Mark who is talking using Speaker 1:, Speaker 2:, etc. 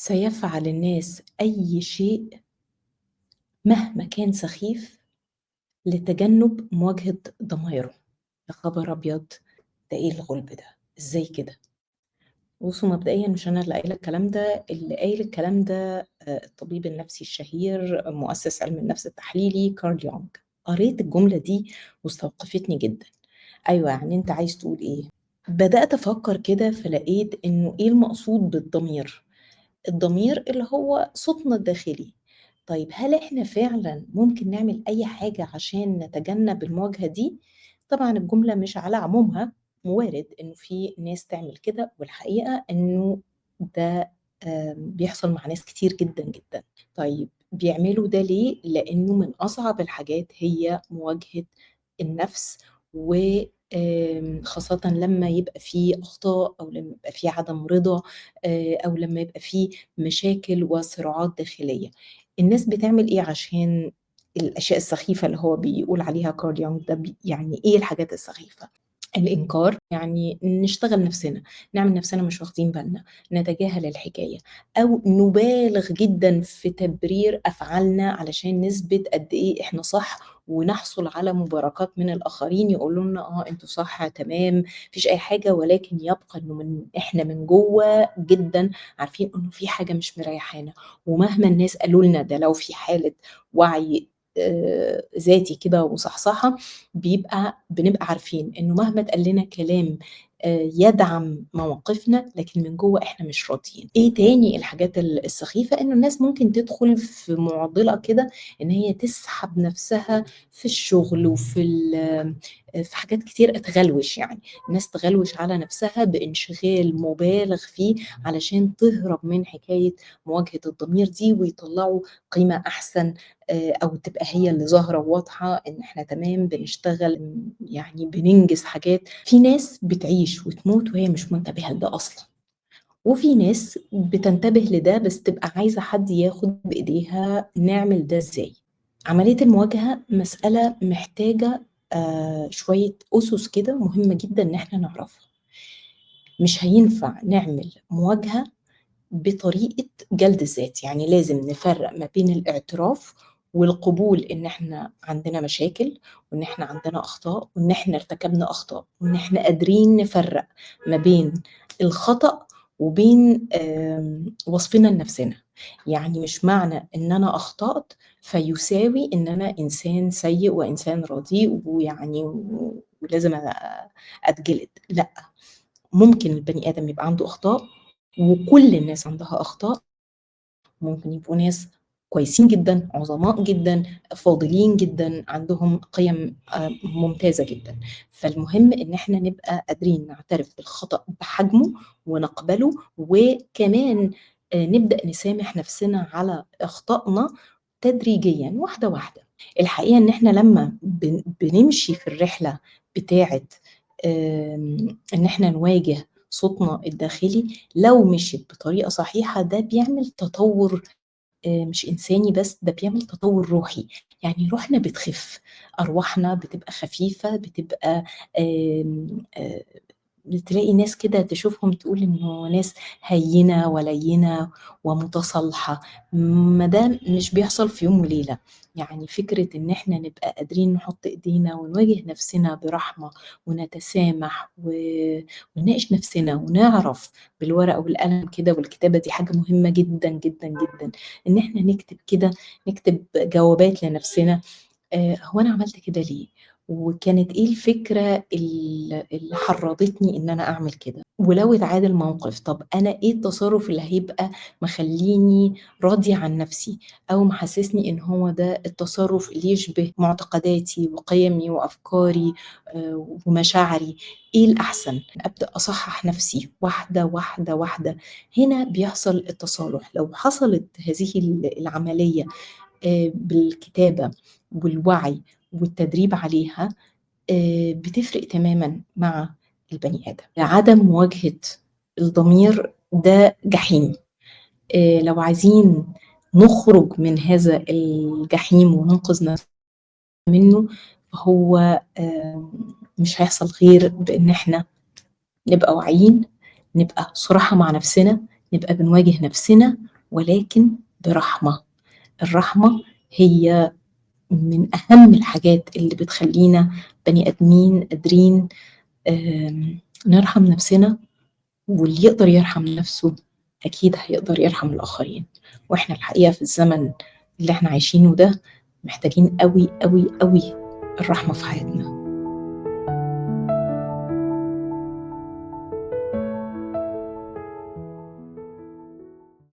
Speaker 1: سيفعل الناس أي شيء مهما كان سخيف لتجنب مواجهة ضمايرهم. يا خبر أبيض، ده إيه الغلب ده؟ إزاي كده؟ بصوا مبدئيا مش أنا اللي قايلة الكلام ده، اللي قايل الكلام ده الطبيب النفسي الشهير مؤسس علم النفس التحليلي كارل يونغ. قريت الجملة دي واستوقفتني جدا. أيوة، يعني أنت عايز تقول إيه؟ بدأت أفكر كده فلقيت إنه إيه المقصود بالضمير؟ الضمير اللي هو صوتنا الداخلي. طيب هل إحنا فعلا ممكن نعمل أي حاجة عشان نتجنب المواجهة دي؟ طبعا الجملة مش على عمومها، وارد إنه في ناس تعمل كده، والحقيقة إنه ده بيحصل مع ناس كتير جدا جدا. طيب بيعملوا ده ليه؟ لأنه من أصعب الحاجات هي مواجهة النفس، و خاصة لما يبقى فيه أخطاء أو لما يبقى فيه عدم رضا، أو لما يبقى فيه مشاكل وصراعات داخلية. الناس بتعمل إيه عشان الأشياء السخيفة اللي هو بيقول عليها كارل يونغ ده؟ يعني إيه الحاجات السخيفة؟ الإنكار، يعني نشتغل نفسنا، نعمل نفسنا مش واخدين بالنا، نتجاهل الحكاية، أو نبالغ جدا في تبرير أفعالنا علشان نثبت قد إيه إحنا صح ونحصل على مباركات من الآخرين يقولوا لنا أنتوا صح تمام مفيش أي حاجة، ولكن يبقى إنه إحنا من جوه جدا عارفين إنه في حاجة مش مريحانا، ومهما الناس قالوا لنا ده لو في حالة وعي ذاتي كده وصحصحة بنبقى عارفين إنه مهما اتقال لنا كلام يدعم مواقفنا لكن من جوه إحنا مش راضيين. إيه تاني الحاجات السخيفة؟ إنه الناس ممكن تدخل في معضلة كده إن هي تسحب نفسها في الشغل وفي في حاجات كتير، تغلوش، يعني الناس تغلوش على نفسها بانشغال مبالغ فيه علشان تهرب من حكاية مواجهة الضمير دي ويطلعوا قيمة أحسن، أو تبقى هي اللي ظاهرة وواضحة إن إحنا تمام بنشتغل، يعني بننجز حاجات. في ناس بتعيش وتموت وهي مش منتبهة لده أصلا، وفي ناس بتنتبه لده بس تبقى عايزة حد ياخد بإيديها نعمل ده إزاي. عملية المواجهة مسألة محتاجة شوية أسس كده مهمة جدا إن إحنا نعرفها. مش هينفع نعمل مواجهة بطريقة جلد الذات، يعني لازم نفرق ما بين الاعتراف والقبول إن إحنا عندنا مشاكل وإن إحنا عندنا أخطاء وإن إحنا ارتكبنا أخطاء وإن إحنا قادرين نفرق ما بين الخطأ وبين وصفنا لنفسنا. يعني مش معنى إن أنا أخطأت فيساوي إن أنا إنسان سيء وإنسان رديء ويعني ولازم أتجلد. لا، ممكن البني آدم يبقى عنده أخطاء، وكل الناس عندها أخطاء. ممكن يبقوا ناس كويسين جدا، عظماء جدا، فاضلين جدا، عندهم قيم ممتازة جدا. فالمهم إن احنا نبقى قادرين نعترف بالخطأ بحجمه ونقبله، وكمان نبدأ نسامح نفسنا على أخطائنا تدريجيا واحدة واحدة. الحقيقة إن احنا لما بنمشي في الرحلة بتاعة إن احنا نواجه صوتنا الداخلي، لو مشيت بطريقة صحيحة ده بيعمل تطور، مش إنساني بس، ده بيعمل تطور روحي. يعني روحنا بتخف، أرواحنا بتبقى خفيفة، بتبقى بتلاقي ناس كده تشوفهم تقول إنه ناس هينة ولينة ومتصالحة. ما ده مش بيحصل في يوم وليلة. يعني فكرة إن إحنا نبقى قادرين نحط إيدينا ونواجه نفسنا برحمة ونتسامح ونناقش نفسنا ونعرف بالورقة والقلم كده، والكتابة دي حاجة مهمة جدا جدا جدا، إن إحنا نكتب كده، نكتب جوابات لنفسنا، هو أنا عملت كده ليه؟ وكانت إيه الفكرة اللي حرضتني إن أنا أعمل كده؟ ولو اتعاد الموقف، طب أنا إيه التصرف اللي هيبقى مخليني راضية عن نفسي أو محسسني إن هو ده التصرف اللي يشبه معتقداتي وقيمي وأفكاري، ومشاعري؟ إيه الأحسن؟ أبدأ أصحح نفسي واحدة واحدة واحدة. هنا بيحصل التصالح. لو حصلت هذه العملية بالكتابة والوعي والتدريب عليها، بتفرق تماما مع البني آدم. عدم مواجهة الضمير ده جحيم. لو عايزين نخرج من هذا الجحيم وننقذ نفسنا منه، فهو مش هيحصل غير بإن احنا نبقى واعيين، نبقى صراحة مع نفسنا، نبقى بنواجه نفسنا، ولكن برحمة. الرحمة هي من أهم الحاجات اللي بتخلينا بني آدمين قادرين نرحم نفسنا، واللي يقدر يرحم نفسه أكيد هيقدر يرحم الآخرين. وإحنا الحقيقة في الزمن اللي إحنا عايشينه ده محتاجين قوي قوي قوي الرحمة في حياتنا.